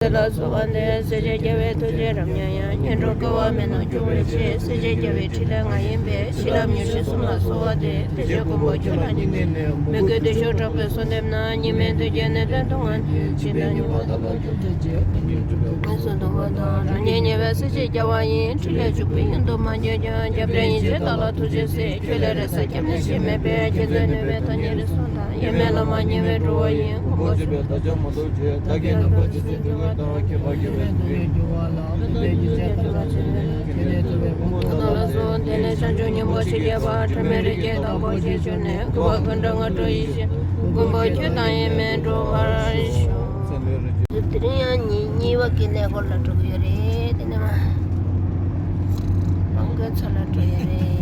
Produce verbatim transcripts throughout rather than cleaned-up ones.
ལ་གསོལ་བ་འདེབས། སྲས་བཅས་རྒྱལ་བའི་ཐུགས་རྗེས་རབ་མཉེས་ཡང་། ངན་འགྲོར་སྐྱེ་བ་མི་ནུབ་འབྱུང་བའི་ཕྱིར། སྲས་བཅས་རྒྱལ་བའི་ཕྲིན་ལས་ང་ཡིན་པས། བྱིན་རླབས་མྱུར་ཞིང་གསུམ་ལ་གསོལ་བ་འདེབས། དེ་བཞིན་མགོན་པོ་ཁྱོད་ལ་སྙིང་ནས་ནི། མོས་གུས་བདེ་མཆོག་གྲགས་པའི་གསོལ་འདེབས་ན། གཉིས་མེད་དོན་གྱི་གནད་དོན་མཐོང་བར་འགྱུར། ཇི་ལྟར་མྱུར་བ་དང་ལྷག་པར་དུ། ངན་སོང་སྡུག་བསྔལ་དང་རང་ཉིད་ཉེ་བའི་སྲས་བཅས་རྒྱལ་བ་ཡི། ཕྲིན་ལས་ཕྱུག་པོའི་ཡུལ་དུ་མ་གྱུར་ཀྱང་། སྐྱབས་དང་ཡེ་ཤེས་དག་ལ་ཐུགས་རྗེས་གཟིགས། ཁྱོད་ལས་རེ་ས་སྐྱབས་གནས་གཞན་མེད་པས། རྗེ་བཙུན་ནུས་པའི་ཐོག་ཉིད་རིགས་གསུམ་དང་། དབྱེར་མེད་བླ་མ་ཉེ་བའི་གྲོགས་པོ་ཡི། མགོན་པོ་མཆོད་པའི་བདག་ཅག་མ་ཐོབ་ཕྱིར། བདག་གིས་ནམ་མཁའ་རྗེ་བཙུན་འགྲོ་བའི་བདག་ཁྱད་པར་འགྱུར་བའི་དུས། ཁྱོད་ལས་བྱང་ཆུབ་ཉིན་མོ་ཞིག་སྐྱེས་པ། འཕྲལ་མེད་རིགས་ཀྱི་དང་པོ་ཞིག་གྱུར་ནས། འགུགས་པ་ཀུན་འདྲ་སྔ་དྲོ་ཡི་ཕྱིར། མགོན་པོ་ཁྱོད་དང་དབྱེར་མེད་འགྲོགས་པར་ཤོག་དེ་རིང་ཡང་ཉི་ཉི་བ་གི་གནས་སྐོར་ལ་འགྲོ་གི་ཡོད་རེད། དེ་ནས་མ་སྤང་དགོན་ཚོ་ལ་འགྲོ་ཡོད་རེད།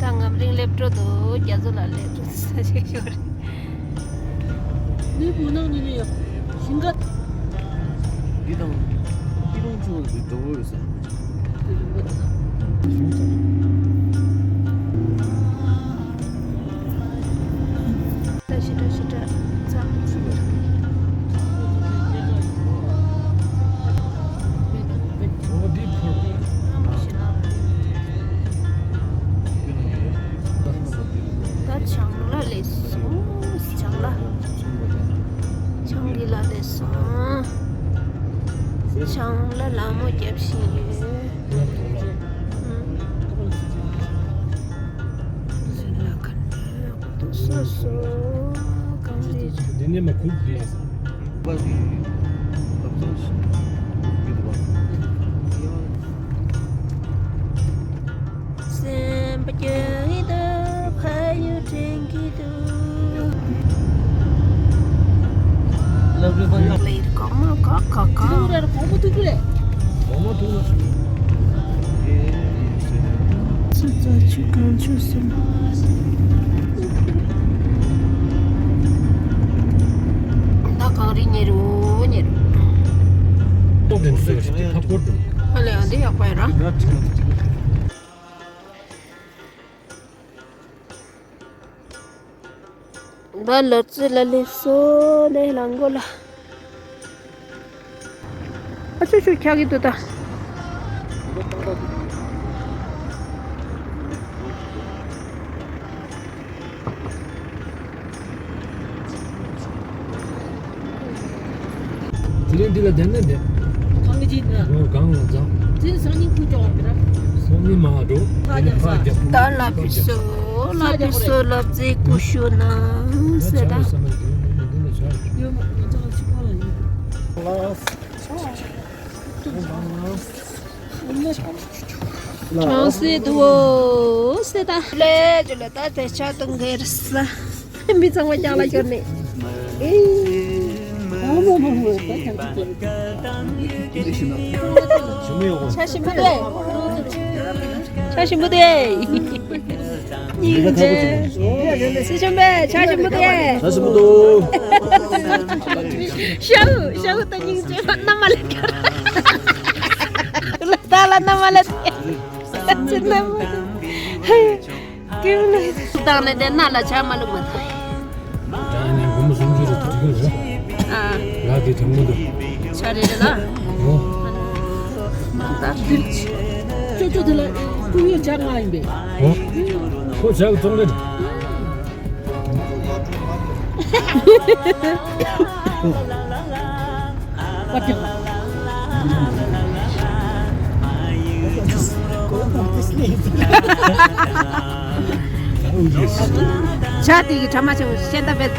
ད་ངམ་རིང་སླེབས་འགྲོ་འདུག་རྒྱ་མཚོ་ལ་སླེབས་འགྲོ་ས་ཞིག་ཡོད་རེད། ནུས་པོ་ནང་ནས་ནི་ཡག་ཞིང་ཁ། འདི་དང་། འདི་རུང་ཆུང་འདི་འགྲོ་འོས་ས། ད་ཞི་དྲག་ཞི་དྲག་ཙམ། ད་བྱང་ལ་སླེབས་སོང་། བྱང་ལ། བྱང་གི་ལ་སླེབས་སོང་། བྱང་ལ་ལ་མོ་རྒྱབ་བཞིན་ཡོད། སོ་སོ་གང་རེད། དེ་ནས་མ་ཁུག་དེ། སེམས་པ་སྐྱོ་གི་འདུག་ཕ་ཡུལ་དྲན་གྱི་འདུག་ལབ་རེད་པ་ཡ། ལས་གོང་མ་ག་ག་ག་ལབ་རེད། གོང་མ་ཐུག་རེད། གོང་མ་ཐུག་ན། ཚོད་ཙག་ཆུ་གང་ཆུ་སོང་། ད་གངས་རི་ཉེ་རུ་ཉེ་རུ། ཏོག་ཙམ་བཟོས་ཏེ་ཁ་པོ་འདུག་ཨ་ལས་ཨ་འདི་ཡག་པ་ཡིན་ར། ད་ལོ་ཙི་ལ་ལེ་སོ་ནས་ལང་གོ་ལ། ཨ་ཆུ་ཆུ་ཁྱག་གི་འདུག་ད། དེ་རིང་འདི་ལ་བསྡད་ན་འདི། གང་གི་ཅིག་ན། འོ་གང་ལ་འཛམ། དེ་སང་ཉིན་ཁུ་ཅོག་པ་ར། སང་ཉིན་མ་འགྲོ། ད་ལ་ཕི་སོ་ལ་ཕི་སོ་ལ་ཕི་སོ་ལ་ཙི་ཀུ་ཤུ་ན་སེ་ད། ཡོད་མ་ང་ཚོ་ལ་ཕྱི་པོ་ལ་ཡོད། གྲོང་གསེབ་དུ་འོ་སེ་ད། ལས་ཇུ་ལ་ད་དེ་ཆ་དུང་གེར་ས། མི་ཚང་མ་རྒྱག་ལ་སྐྱོར་ནས། ཨེ། ཨ་མ་མ་མ་ད་ཀྱང་ཅིག་སྐྱོར། ཆ་ཞིམ་པོ་དེ། ཆ་ཞིམ་པོ་དེ། སྙིང་རྗེ། སྲིད་ཆུང་པས་ཆ་ཞིམ་པོ་དེ། ཆ་ཞིམ་པོ་འདུག་ཤའུ་ཤའུ་ད་སྙིང་རྗེ་མ་མནའ་མ་ལེན་ཀྱང་། ལ་ད་ལ་མནའ་མ་ལེན། སྲིད་ཆུང་མནའ་མ་ལེན། ཀེའུ་ནི། བཏང་ནས་དེ་ནང་ལ་ཆ་མ་བླུགས་པ་དང་། ཡང་ནས་སྒོར་མོ་སུམ་ཅུ་རེ་དྲུག་ཅུ་རེ། ཨ། ལ་དེ་དྲང་མོ་འདུག་ཆ་རེ་རེ་ལ། ཨོ། ད་དུས། ཅོ་ཅོ་དེ་ལ་སྐུ་ཡོད་ཆ་ང་ཡིན་པས། ཨོ། ཁོ་ཆ་གི་བཙོང་རེད། ཇ་དེ་གི་གྲ་མ་ཆེ་བ་ཤེས་ད་བེད།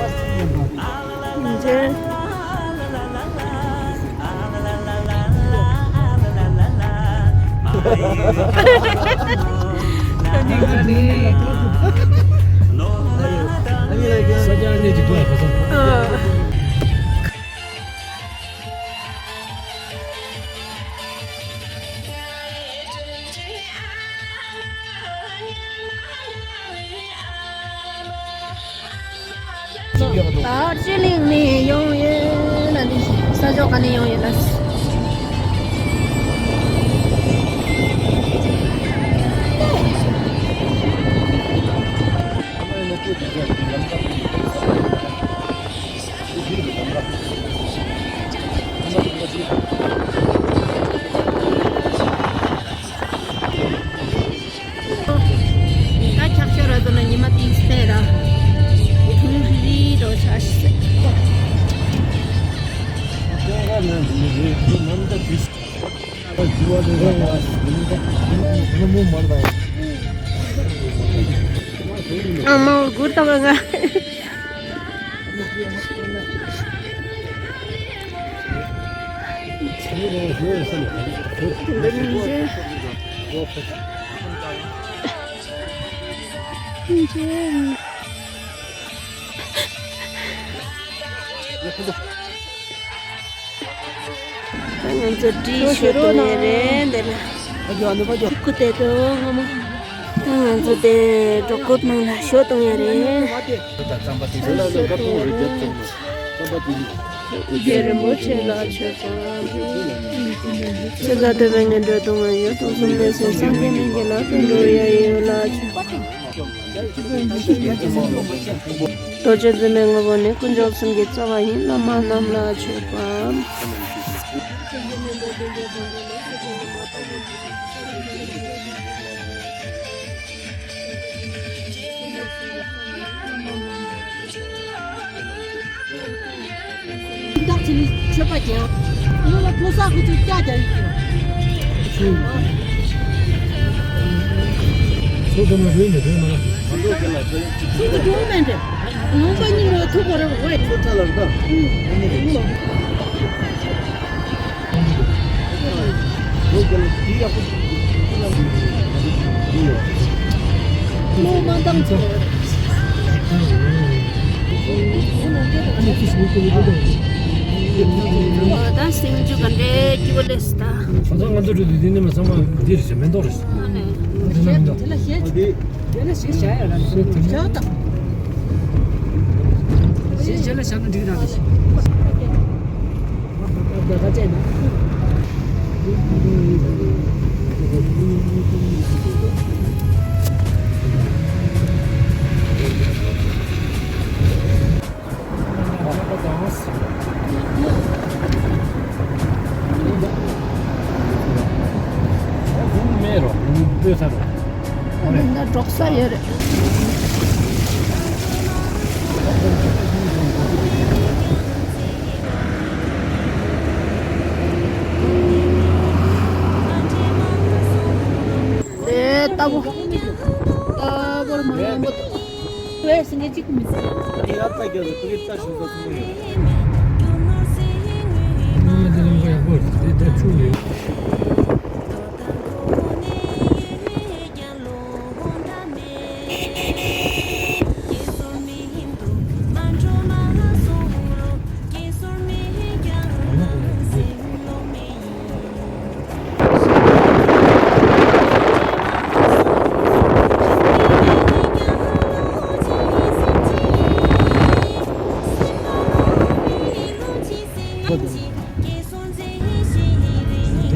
ད་སྤྱི་གླིང་ནས་ཡོང་ཡོད་ལ་ནི་ས་ཕྱོགས་ག་ནས་ཡོང་ཡོད་ལ། ད་འཁྱག་ཤོར་ར་དོ་ན་ཉི་མ་ཏིག་སྟེ་ར། ཐུང་རི་རོ་ཤ་ཤི། ཨ་མ་གུར་ཏ་བ་ང་། ད་ང་ཚོ་བྲིས་ཤོད་གཏོང་ཡ་རེད་འདི་ལ། ཁུ་དེ་དོ་ངོ་མ། ད་ང་ཚོ་དེ་འབྲོག་ཁུལ་ནང་ལ་ཤོད་གཏོང་ཡ་རེད། ཤོད་གཏོང་ཡ་རེད། རྒྱལ་རིན་པོ་ཆེ་ལ་མཆོད་པ། ཆོས་ལ་དད་པའི་ངན་འགྲོ་དང་ང་ཡོད་དང་གསུམ་ལས་སུ་སངས་རྒྱས་མི་དགེ་ལ་དོན་འགྲུབ་ཡ་ཡོད་ལ་མཆོད་པ། རྡོ་རྗེ་འཛིན་མའི་དངོས་པོ་ནི་དཀོན་མཆོག་གསུམ་གྱི་རྩ་བ་ཡིན། བླ་མ་རྣམས་ལ་མཆོད་པ། བདག་ཅིག་ནི་མཆོད་པ་རྒྱལ། ཡོད་ལ་ཕོ་གསར་ཁོ་ཚོས་སྐྱ་རྒྱག་ཡིན། ཚོ་དུ་མ་རེད་མི་རེད་མ་ལ། ཚོ་དུ་འགྲོ་མེད་འདྲ། ལུང་པ་གཉིས་ལ་ཐུག་པ་རེད་བ། ཚོ་ཚ་ལ་རེད་ད། ད་སེམས་རྒྱུད་ག་འདྲའི་སྐྱིད་པོ་ལས་སུ་ད། ང་ཚོ་ང་ཚོ་འགྲོ་དུས་འདི་ནས་མ་ཚང་མ་འདི་རེད་ཟེར་མེ་ཏོག་རེད་ཟེར། ཨ་ནི། དེ་ན་མེ་ཏོག་དེ་ལ་ཞེས་བྱ་ཡ་ར་ཞེས་བྱ་དང་། ཞེས་བྱ་ལ་བྱ་ན་འགྲིག་ར་ཞེས། ད་འབྲོག་ས་ཡོད་རེད། དེ་ལྟ་བུ། ལྟ་བུར་མ་ཡིན་པ། ཝེ་སི་ངེ་གཅིག་མི་ཟ། ཡ་ད་གྱ་ཟ་ཕུ་གི་ད་ཤུ་ད་ཚུ་ཡོད། ང་འདི་ལམ་ཁ་ཡག་པོ་རེད། དེ་ད་ཆུ་ཡོད། དེ་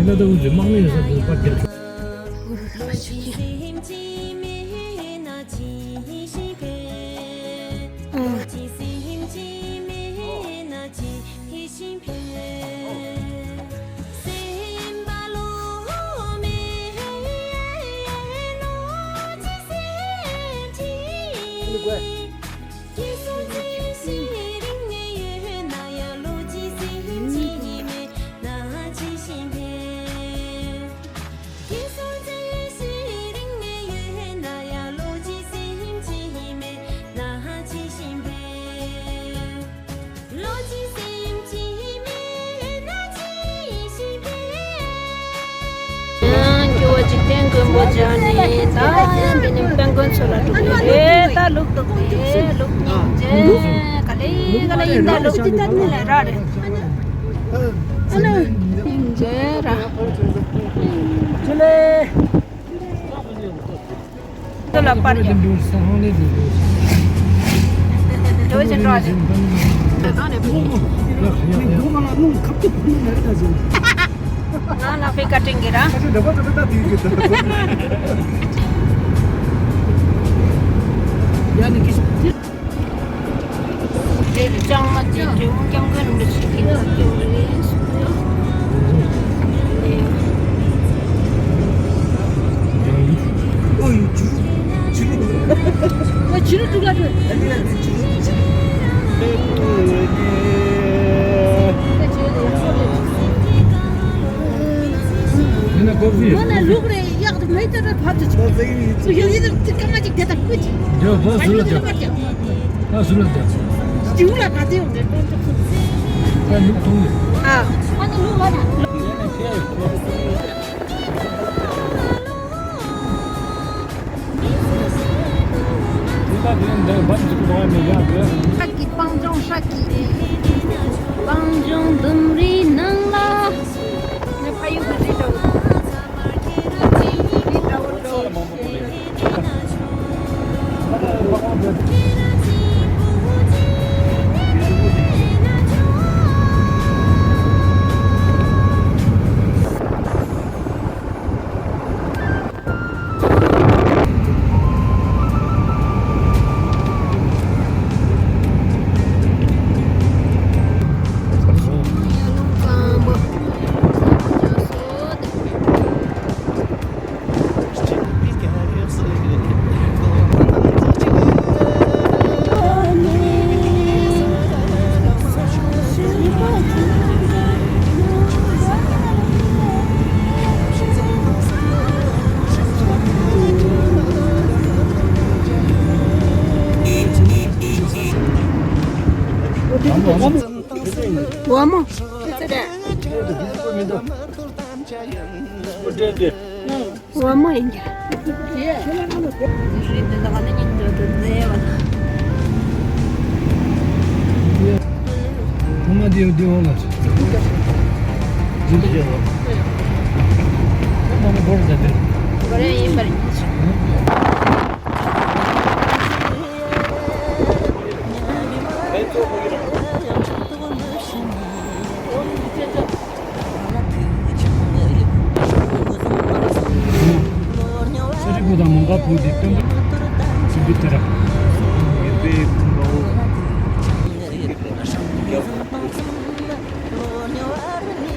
ན་ད་འུ་ཚོའི་དམག་མི་ཡོད་ས་དེ་པར་རྒྱབ་ཆོག་སྐྱེ་བོ་འཇིག་རྟེན་མགོན་པོ་མཇལ་ནས་ད་ཡང་འདི་ནས་དཔལ་མགོན་མཚོ་ལ་འགྲོ་གི་རེད། ད་ལུག་འདུག་སྟེ་ལུག་སྙིང་རྗེ་ག་ལེ་ག་ལེ་ཡིན། ད་ལུག་འདི་ད་ནི་ལས་ར་རེད། ཨ་ནི་སྙིང་རྗེ་ར། ཆུ་ལེ། ལ་པར་རྒྱབ། འགྲོ་བཞིན་འགྲོ་བཞིན། ང་ལ་ཕེ་ཀ་ཏྲིང་གི་ར། དེ་ལྕང་མ་དེ་འབྲས་བུ་སྐྱབས་མགོན་རིན་པོ་ཆེ་གི་སྐྱབས་མགོན་རེད། ཨོ་ཕྱི་རུ་འགྲོ་ལ་འགྲོ། ཡིན་ན་ཀོ་ཕི། མ་ན་ལུག་རེ་གཡག་དང་མེ་ཏོག་རེ་བབ་ཏུ་ཆུག་ཡོད་ཡིན་དུ་སྐར་མ་གཅིག་དེ་དང་ཀུ་ཅིག་འདི་བོ་ཟུར་ལ་རྒྱབ། ཨ་ཟུར་ལ་རྒྱབ། སྤྱི་བོ་ལ་ག་དེ་ཡོང་དེ་སྟོན་ཐུབ་སོང་། ཨ་ལུག་མཐོང་ཡོད། ཨ་ཨ་ནི་ལུག་ལ་ན། ཧྲ་གི་སྤང་ལྗོངས། ཧྲ་གི་སྤང་ལྗོངས་ལྡུམ་རའི་ནང་ལ། ངས་ཕ་ཡུལ་གྱི་རི་འདྲ་བོ། རི་འདྲ་བོ་འགྲོ། ཝ་མོ། ཝ་མོ་ཡིན་གྱི། ཁོ་མ་དེ་དེ་འོང་ལ། དེ་དེ་འོང་། ཁོ་མ་མ་བོར་ད་དེ། བོར་ཡིན་པར། ས་རི་བུ་དང་མོང་ག་བུ་དེ་སྟོན་པ་ཅི་འདི་ལྟར། ཡོད་པའི་ཁུངས་པའོ།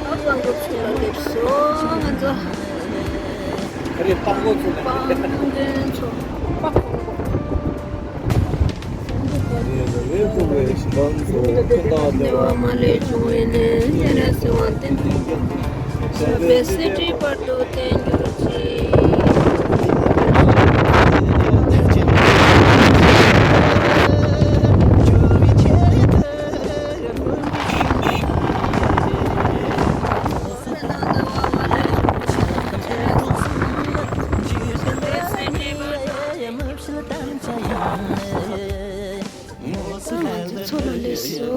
ཨ་ཁ་འགོ་ཚུགས་ལ་སླེབས་སོ་ང་ཚོ། ཁ་རི་སྤང་འགོ་ཚུགས་ལ། སྤང་མགྲོན་ཚོ། སྤང་འགོ། འདི་བ་མ་ལས་བྱུང་བའི་ནས་སྙན་རེ་སེ་བ་བསྟན་ས་པའི་གསེར་ཁྲིའི་བར་དུ་བསྟན་གྱུར་ཅིག་ཚོ་ལ་ལས་སོ།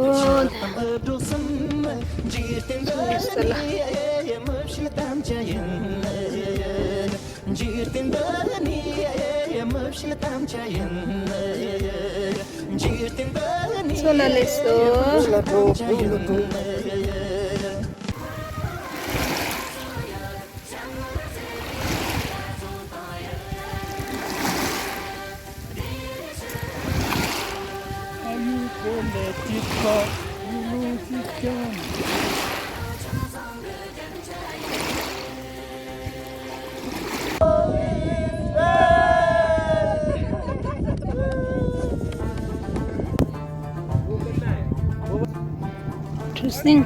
ཚོ་ལ་ས་ལ། ཚོ་ལ་ལས་སོ། གྲུ་གཟིངས།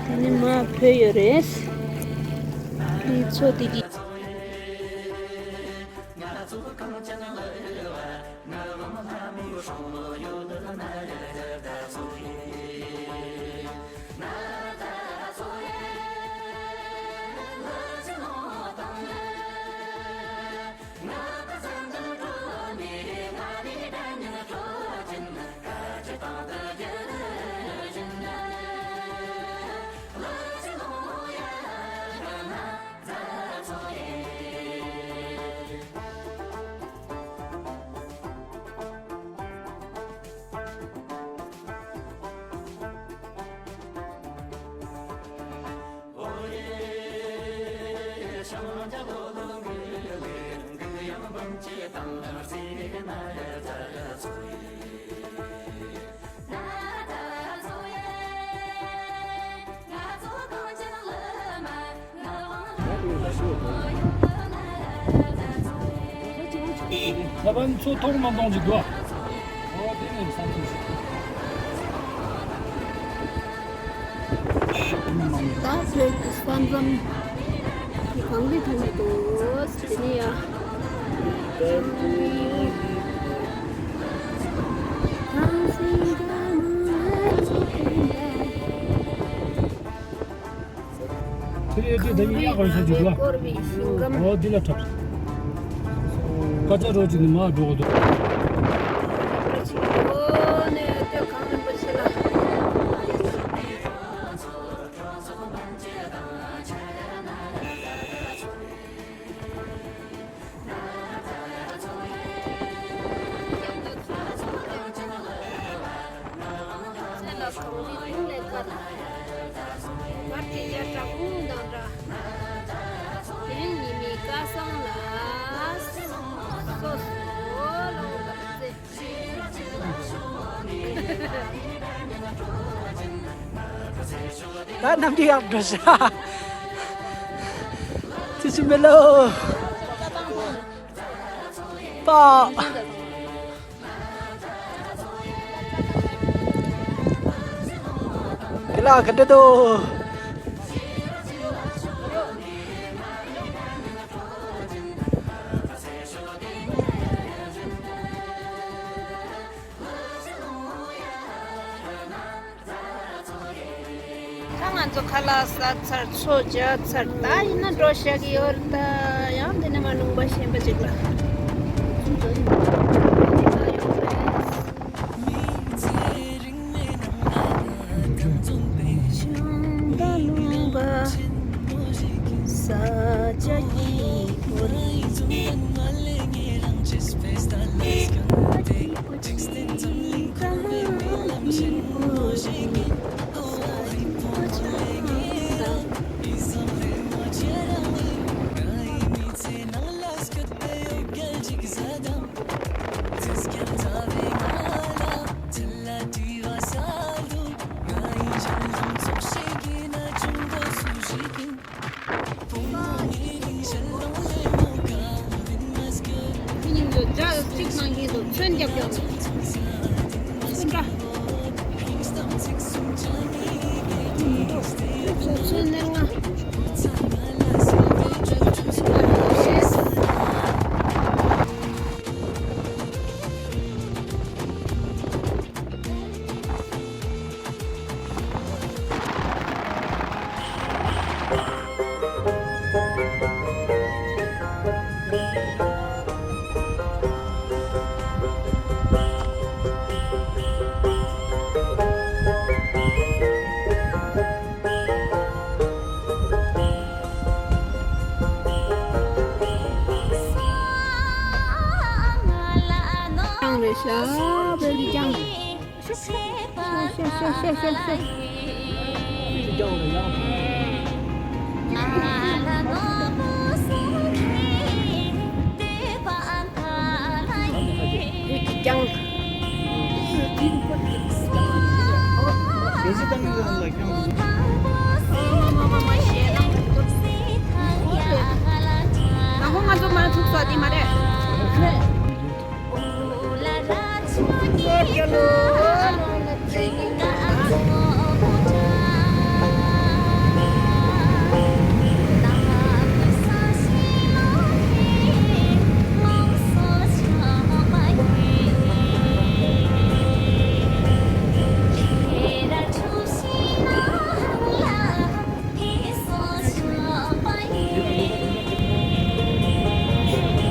དེ་ནི་མ་བོད་ཡོད་རེད། འདི་མཚོ་དེ་གི། ལྷ་པ་ཚོ་མཐོང་མ་མཐོང་ཅིག་འདུག་ཨ། ཨོ་དེ་ནས་བསམ་ཚུལ་ཞིག་ད་བོད་ཀྱི་ས་མཚམས་ཀྱི་གངས་རི་ཐང་དུ་དེ་ནས་ཡ། ཁྱེད་རེ་ཅིག་ད་ཡིན་ཡག་ག་ཤ་ཅིག་ལ། ཨོ་འདི་ལ་འཁྲབ། ཀ་ཅ་རོ་ཅིག་ནི་མ་འགྲོ་གི་འདུག་ད་རྣམ་འགྱུར་ཡག་འགྲོ་ཤག་ཙི་ཙི་མེ་ལོ། པ། དེ་ལ་ག་འདྲ་འདུག་ད་ང་ཚོ་ཁ་ལག་ཟ་ཚར། ཚོ་བྱ་ཚར། ད་ཡིན་ན་འགྲོ་བཞག་གི་ཡོད་རེད། ད་ཡང་འདི་ནས་མར་ལུང་པ་གཞན་པ་ཅིག་ལ། ཁྱེད་གཉིས་ཚོ་ཇ་གཅིག་གནང་གི་འདུག་ཚོན་རྒྱབ་རྒྱབ། ཚོན་འདྲ། ཚོན་སྣེར་ལྔ། རྐྱང་རེད་ཤག་བོད་ཀྱི་རྐྱང་། ཤ་ཤ་ཤ་ཤ་ཤ། བོད་ཀྱི་རྐྱང་། ང་ཁོ་ང་ཚོ་མ་ཐུག་ས་དེ་མ་རེད།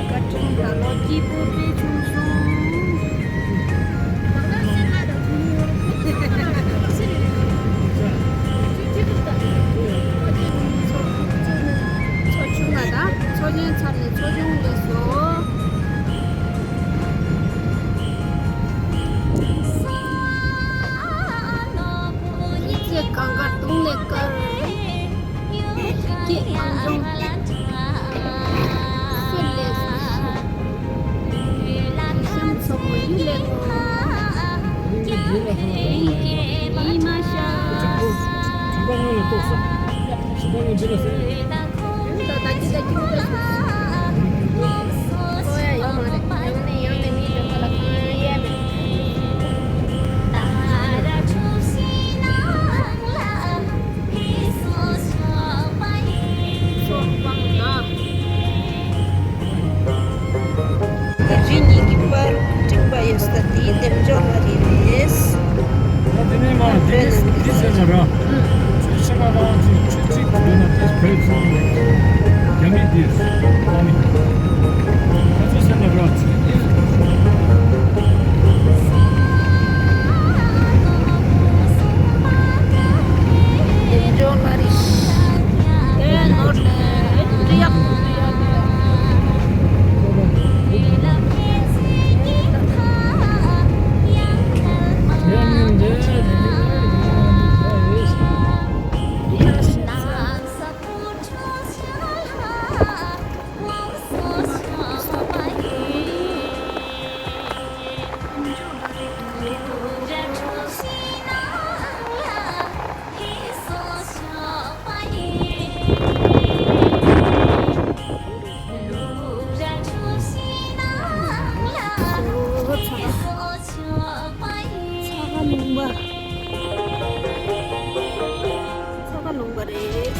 བཀའ་དྲིན་ལ་ལོ་སྐྱིད་པོ་དཔེ་བྱུང་སོང་། ཡིན་མ་ཤ། བྱིས་པ་སྔོན་ལ་ལྟོགས་ས། བྱིས་པ་སྔོན་འདི་ལ་ཟེར། རི་གཉིས་ཀྱི་བར་སྤྲིན་པ་ཡོད་ས་དེ་འདེམ་འཇོག་ལ་རི་རེད། ཨ་དེ་ནས་མ་འདི་འདི་ཟེར་ན་ར། ཆུ་ཆེ་བ་རང་ཚོས་ཆུ་གཅིག་འདོད་ན་དེ་བོད་ཚོ་རྒྱ་མི་དེ་ཨ་ནི་ཁོ་ཚོ་ཟེར་ན་ར་ཚོས། འདེམ་འཇོག་ལ་རི། ཨེ་ནོར་ཨེ་འདི་ཡག་པོ་འདི་ཡག་པོ། ཚ་ཁ་ལུང་པ། ཚ་ཁ་ལུང་པ་རེད།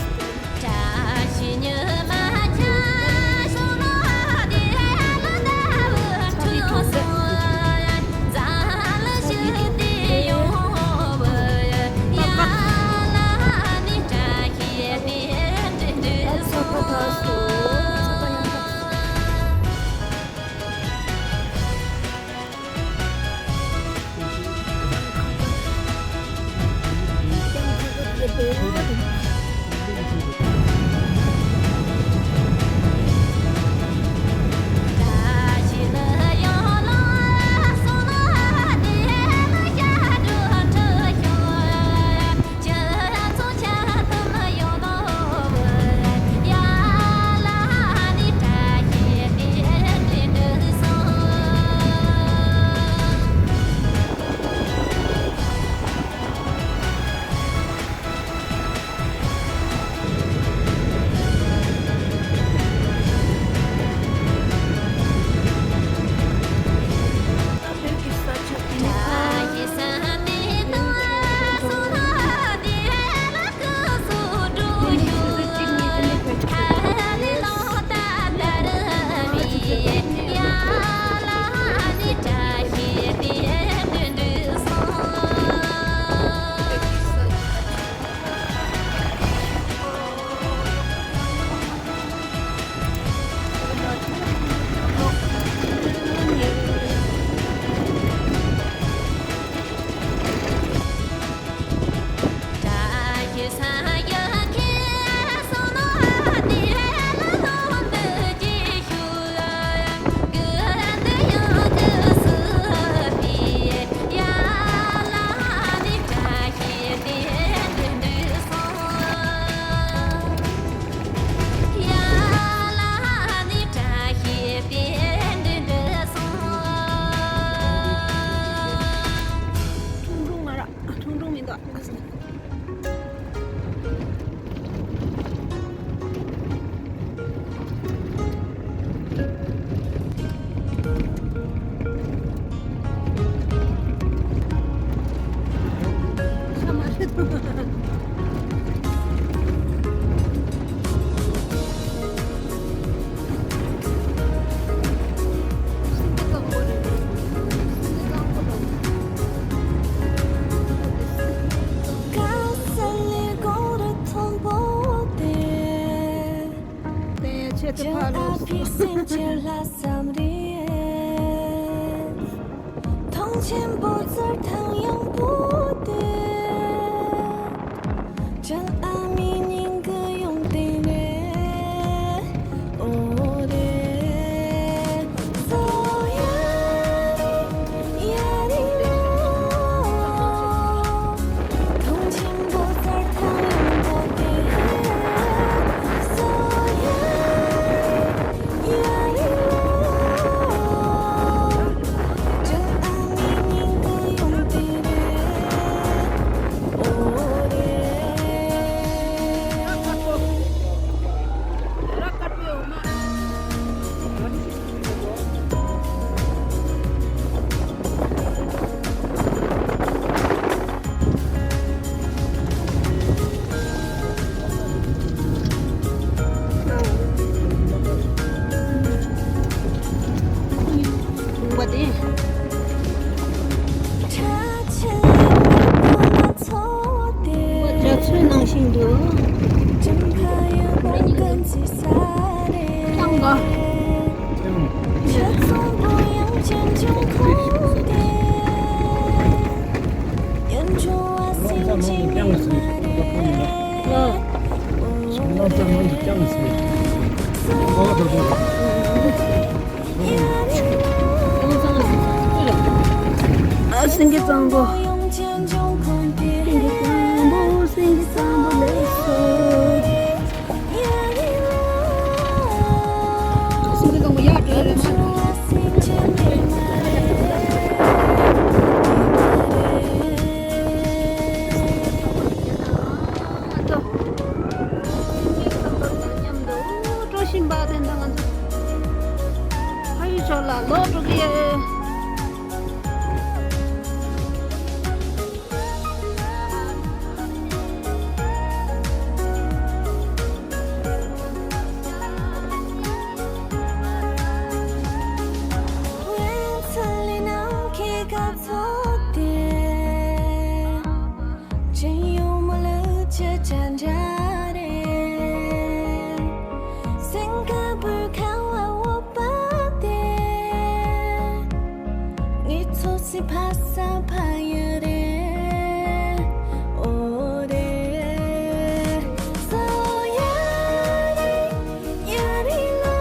ཁྲུང་ཁྲུང་མ་རེད། ཁྲུང་ཁྲུང་མི་འདུག་འདུག་ལྟ་ག་ཨ། སེང་གེ་གཙང་པོ། སེང་གེ་གཙང་པོ། སེང་གེ་གཙང་པོ་ལེགས་སོ། སེང་གེ་གཙང་པོ་ཡར་འགྲོ་རེད་མ། སེང་གེ་གཙང་པོ་དང་མཉམ་དུ་འགྲོ་བཞིན་པ་དེ་འདྲ། ང་ཚོ་ཕ་ཡུལ་ཕྱོགས་ལ་ལོག་འགྲོ་གི་ཡོད། སེང་གེ་པུར་ཁ་བ་འོག་པ་དེ། ངའི་ཚོ་སི་ཕ་ས་ཕ་ཡ་རེ། འོ་རེ། སོ་ཡ་རེ། ཡ་རེ་ལོ།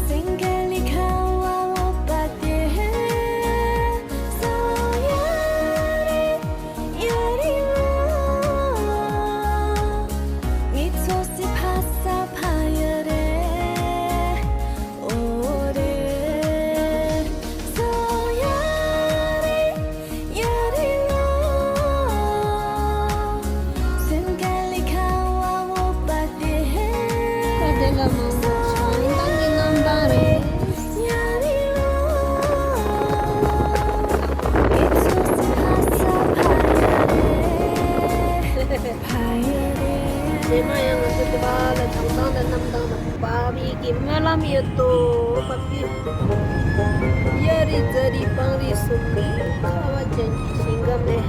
སེང་གེ་ལི་ཁ་བ་འོག་པ་དེ། སོ་ཡ་རེ། ཡ་རི་ལོ། ངའི་ཚོ་སི་ཕ་ས་ཕ་ཡ་རེ། འོ་རེ། སོ་ཡ་རེ། ཡ་རི་ལོ། སེང་གེ་ལི་ཁ་བ་འོག་པ་དེ། ད་དེ་ལ་མང་པོ་བྱང་ཐང་གི་རྣམ་ཐར་རེད། རྗེས་མ་ཡང་ང་ཚོ་དེ་བ་ལ་བྱང་ཐང་དང་རྣམ་ཐང་དང་བབ་ཡིག་གི་སྨོན་ལམ་ཡོད་དོ། བབ་ཡིག་གཡའ་རི་རྫ་རི་སྤང་རི་གསུམ་ཁ་བ་ཅན་གྱི་ཞིང་ཁམས་ནས།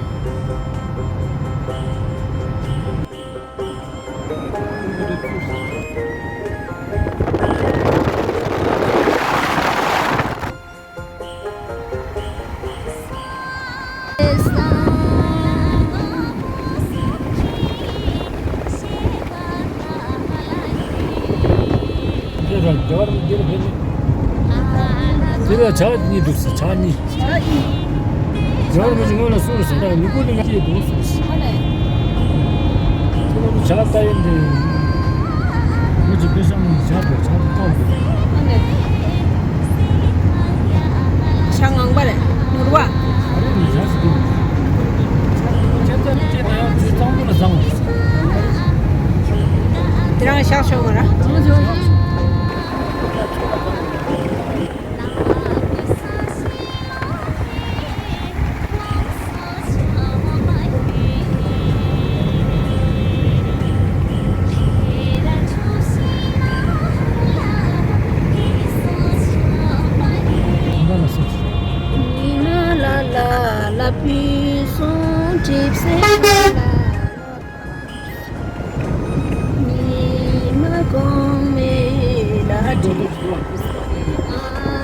དེ་ལ་རྒྱ་གར་མི་སྒེར་ཕེབས་ནས། དེ་ལ་ཇ་གཉིས་འདུག་ཟེར། ཇ་གཉིས། ཇ་གཉིས། རྒྱ་གར་མི་ཞིག་སྔོན་ལ་གསུངས་ཟེར། ད་མི་དགོས་ནི་ང་སྐྱེས་འདུག་གསུངས་ཟེར། ཨ་ལས། དེ་ལ་ཇ་ལྟ་ཡིན་ཏེ། མི་གཅིག་པེ་ཤ་མི་ཇ་དང་ཇ་དང་ཏོག་དགོས། ཨ་ལས། ཇ་ངང་པ་རེད། ནོར་བ། ཨ་རེ་ནི་ཇ་ཟེར་གི་འདུག་ཁྱེད་ཚོ་ནི་སྐྱེས་ན་ཡང་ཇུས་གཙང་པོ་ལ་བཟང་བ་རེད། དེ་རང་བཞག་ཆོག་མ་ར། ཉི་མ་ལ་ལ་ལ་བུད་སོང་གྲིབ་སེ་ལ། ཉི་མ་གོང་མའི་ལ་ཅི་ཨ་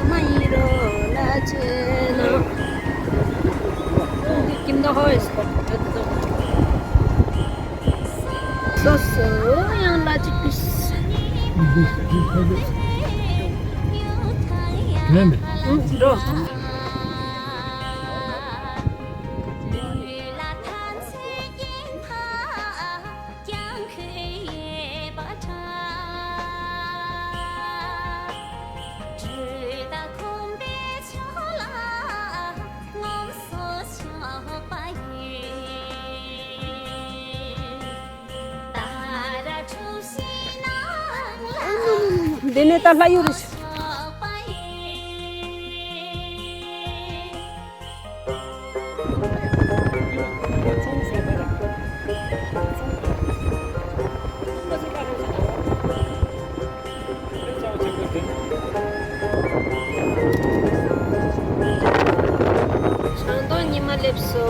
མ་ཡི་རོ་ལ་ཅེ་ན། ཀིམ་ད་ཧོས། སོ་སོ་ཡང་ལ་ཅི་པིས། ལེན་པས། འགྲོ། འདི་ནས་ད་ལྷ་ཡུལ་རེད། བྱང་སྟོང་ཉི་མ་སླེབས་སོ།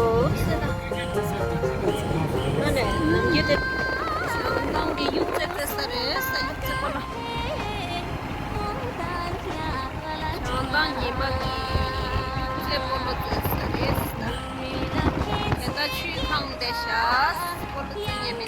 བྱང་ཐང་གི་ཡུག་རྩེད་རྩེ་ས་རེད། ས་ཡུག་རྩེད་སྤོ་ལོ། བྱང་ཐང་ཉི་མ་གི་ཡུག་རྩེད་སྤོ་ལོ་རྩེ་ས་རེད། དེ་ད་ཆུའི་ཁང་བསྡད་ཤག་སྤོ་ལོ་རྩེ་ཉན་མི་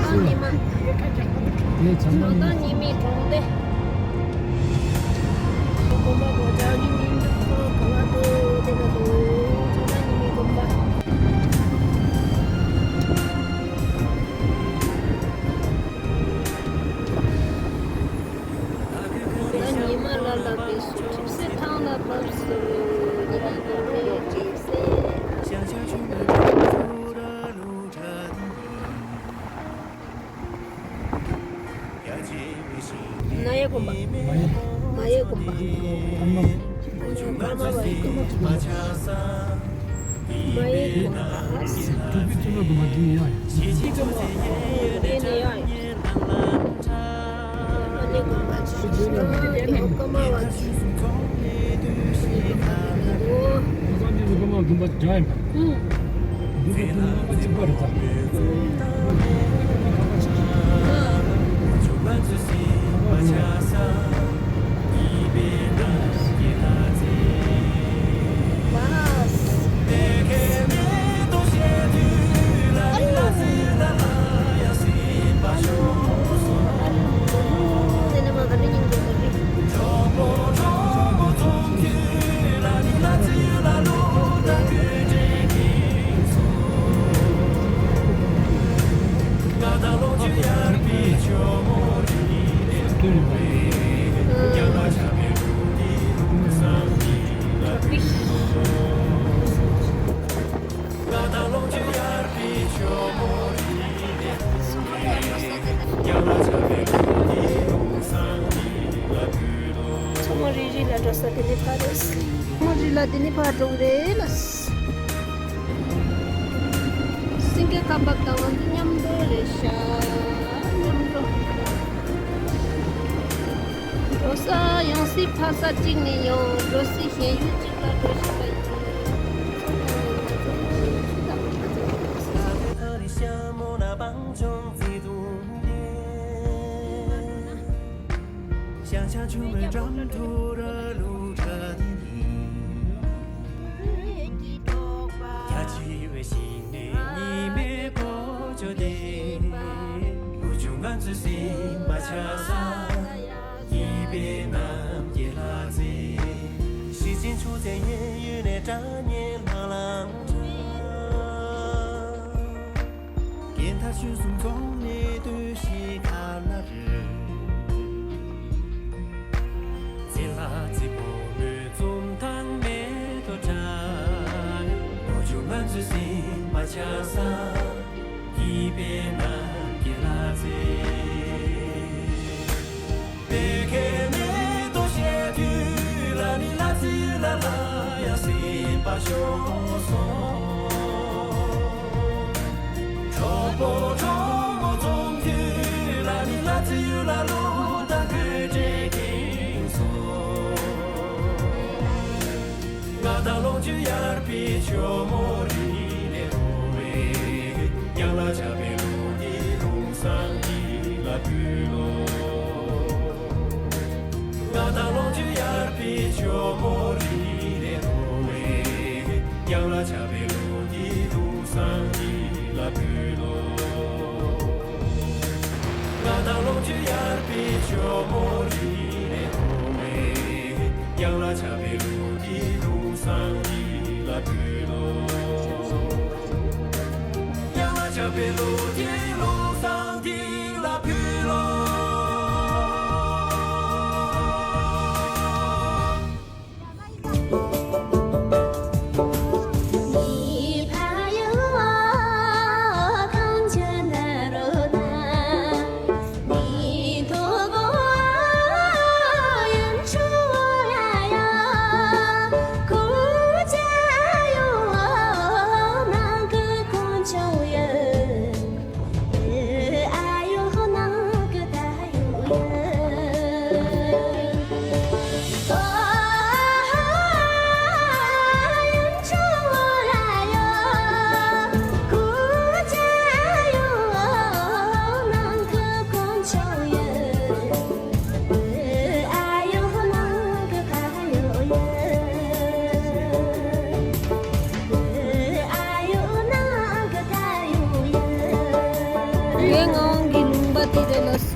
འདུག་ཉི་མ། དེ་བྱང་ཐང་ཉི་མ། ཉི་མའི་གྲོང་སྡེ། དགོན་པ་གོ་ཆ་གི་མིང་ག་བ་དེ་དེ་ག་དེ་བྱང་ཐང་ཉི་མའི་དགོན་པ། ད་ཉི་མ་ལ་ལབ་པའི་སུ་གྲིབ་སེ་ཐང་ལ་བབས་སོ། ཉི་མ་ལ་ལབ་པའི་གྲིབ་སེ། ན་ཡེ་དགོན་པ། མ་ཡེ་དགོན་པ། ཀརྨ་པ་ཡི་ཀརྨ་ཐུབ་པ། མ་ཡེ་དགོན་པ། ཀྲུང་གོའི་གཙུག་ལག་དགོན་པ་འདི་ཡིན་ཡང་། འདི་ཀརྨ་པ་འདི་ནས་ཡང་། མ་ཡེ་དགོན་པ་ཆེ་ཤོས་ཀརྨ་པ་ཆེ་ཤོས། ཀརྨ་པ་འདི་ཀརྨ་པ་དགོན་པ་རྒྱག་ཡིན་པ། ཨུ། མཚོ་མོ་རི་རི་ལ་འགྲོ་ས་དེ་ནི་ཕ་རེད། མཚོ་མོ་རི་ལ་དེ་ནི་ཕ་འགྲོ་གི་རེད་ལ། སེང་གེ་ཁ་འབབ་དང་ང་ཚོ་མཉམ་འགྲོ་རེད་ཤག་མཉམ་འགྲོ། འགྲོ་ས་ཡང་སྲིད་ཕ་ས་གཅིག་ནས་ཡོང་། འགྲོ་སྲིད་གཞན་ཡུལ་གཅིག་ལ་འགྲོ་བཞིན་པ་ཡིན།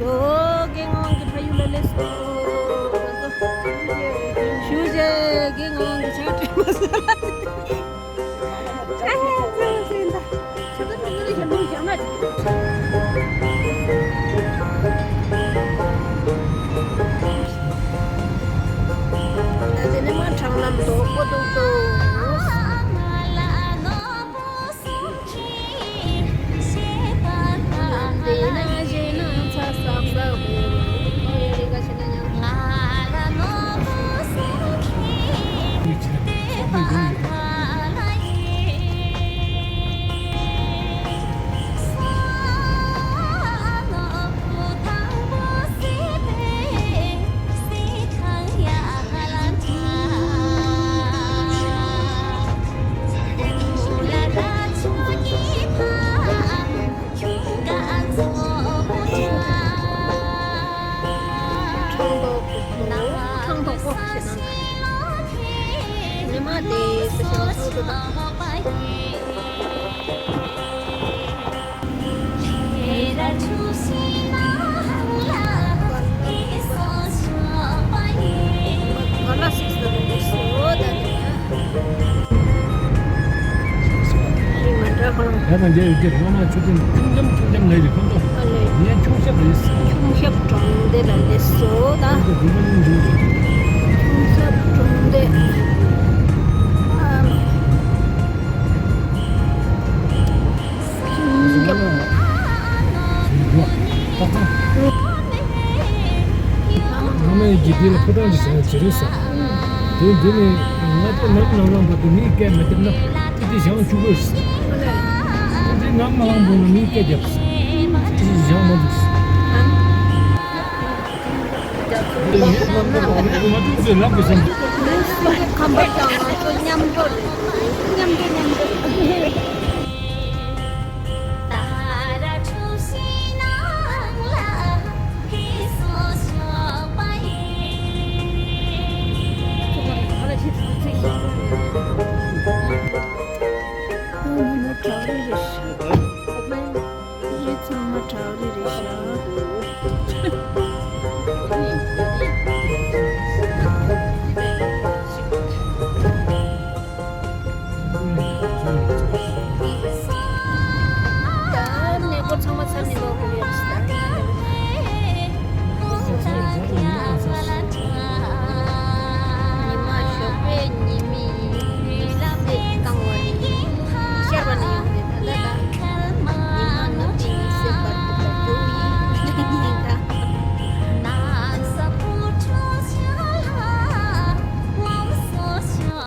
ཨོ། རྒན་ངག་དབང་གི་ཕ་ཡུལ་ལ་སླེབས་སོང་། ཞུ་རྗེས་རྒན་ངག་དབང་གི་ཕྱག་དྲིན་མ་ཟོས་ལ། ཨ་ཧ་ཟེར་ཟེར་ད། ད་དེ་ནས་མ་གྲང་ལམ་དོག་པོ་འདུག་ཏོ། དེ་ན་ཞེ་ན་ཚ་ཟག་ཟག་དགོས། ཨེ་རེ་ག་ཞེ་ན་ཉང་། ཁྲང་ཏོག་པོ། ཁྲང་ཏོག་པོ་ཞེས་དང་། ཉི་མ་དེ་སུ་ཞིག་ཚོགས་འདུ་དང་། ཡ་དང་རྒྱ་ཡོད་ཀྱི་རེད། སྔོན་མ་ཆུ་ཆེན་ཆུང་ཆུང་ཆུང་ཆུང་ལས་རེད་ཁོང་ཚོ། ཨ་ལས། ངས་ཆུང་ཤབ་རེད། ཆུང་ཤབ་གྲོང་སྡེ་ལ་སླེབས་སོང་ད། ཁོང་ཚོ་རུ་མ་ཉུང་ཉུང་ཞིག་ཆུང་ཤབ་གྲོང་སྡེ། ཨ། ཆུང་ཤབ། ཨ་མའི་དགེ་སྡིག་ལ་ཕོ་བྲང་གི་ཟེར་ན་ཇེ་རེད་ས། དེ་འདི་ནི་ང་ཚོ་ནམ་ནང་ལངས་བར་དུ་མིའི་སྐད་མ་བརྒྱབ་ན་ཅི་སྟེ་བཞེངས་བཅུག་དགོས། དེ་འདི་ནམ་ལངས་བར་དུ་མིའི་སྐད་བརྒྱབ། ཅི་ཞིག་བཞེངས་མ་འདུག་ཁམས་པ་དང་ང་ཚོ་མཉམ་དུ་རེད། མཉམ་དུ་མཉམ་དུ། ཨ་ནི་ནི་བྲག་རི་རེད་ཤག་ཚང་མ་བྲག་རི་རེད་ཤག་ད་མེ་འཁོར་ཚང་མ་ཚར་ནས་ལོག་གི་རེད།